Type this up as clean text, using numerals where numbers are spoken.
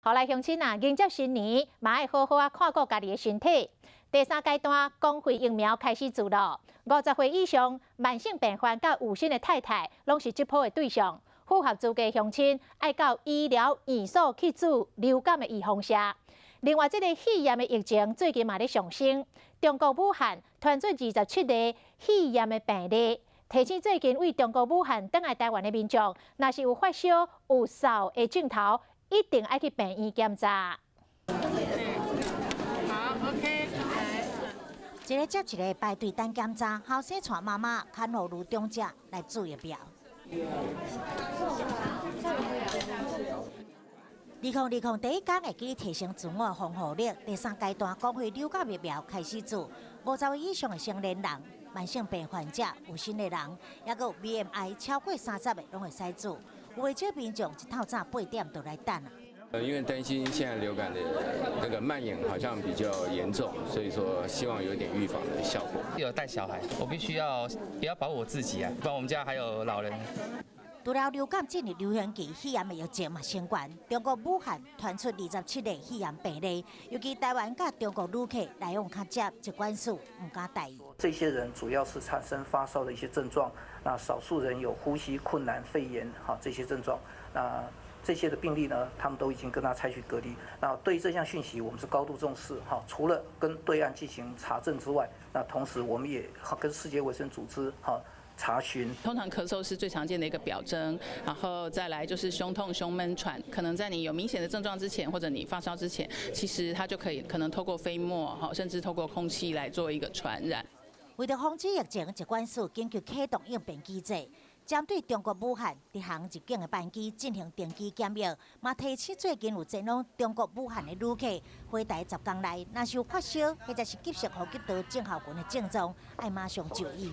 好來，鄉親啊，迎接新年，嘛愛好好仔看顧家己的身體。第三階段公費疫苗開始注咯，50歲以上慢性病患佮有身的太太，攏是這波的對象。符合資格鄉親愛到醫療院所去注流感的預防射。另外，這个肺炎的疫情最近嘛咧上升，中國武漢傳出27個肺炎的病例。提醒最近對中國武漢轉來台灣的民眾，若是有發燒、有嗽的症頭，一定愛去病院檢查。好，OK。一个接一个排隊等檢查，後生帶媽媽、看護女長者來注疫苗。2020第一工會記提升自我防護力，第三階段公費流感疫苗開始注，50歲以上的成年人、慢性病患者、有身的人，抑閣有 BMI 超過30的，攏會使注。有的少民眾一透早8點就來等啊。因為擔心現在流感的那個蔓延好像比較嚴重，所以說希望有點預防的效果。有帶小孩，我必須要也要保護我自己啊，不然我們家還有老人。除了流感進入流行期，肺炎的疫情嘛升懸。中國武漢傳出27例肺炎病例，尤其台灣佮中國旅客來往較濟，疾管署毋敢大意。這些人主要是產生發燒的一些症狀，那少數人有呼吸困難、肺炎哈這些症狀。那這些的病例呢，他們都已經跟他採取隔離。那對於這項訊息，我們是高度重視哈。除了跟對岸進行查證之外，那同時我們也跟世界衛生組織哈查詢。通常咳嗽是最常見的一個表徵，然後再來就是胸痛、胸悶、喘，可能在你有明顯的症狀之前，或者你發燒之前，其實它就可以可能透過飛沫哈，甚至透過空氣來做一個傳染。為著防止疫情，疾管署緊急啟動應變機制，針對中國武漢直航入境的班機進行定期檢疫，嘛提醒最近有前往中國武漢的旅客，回台10天內，若是有發燒或者是急性呼吸道症候群的症狀，愛馬上就醫。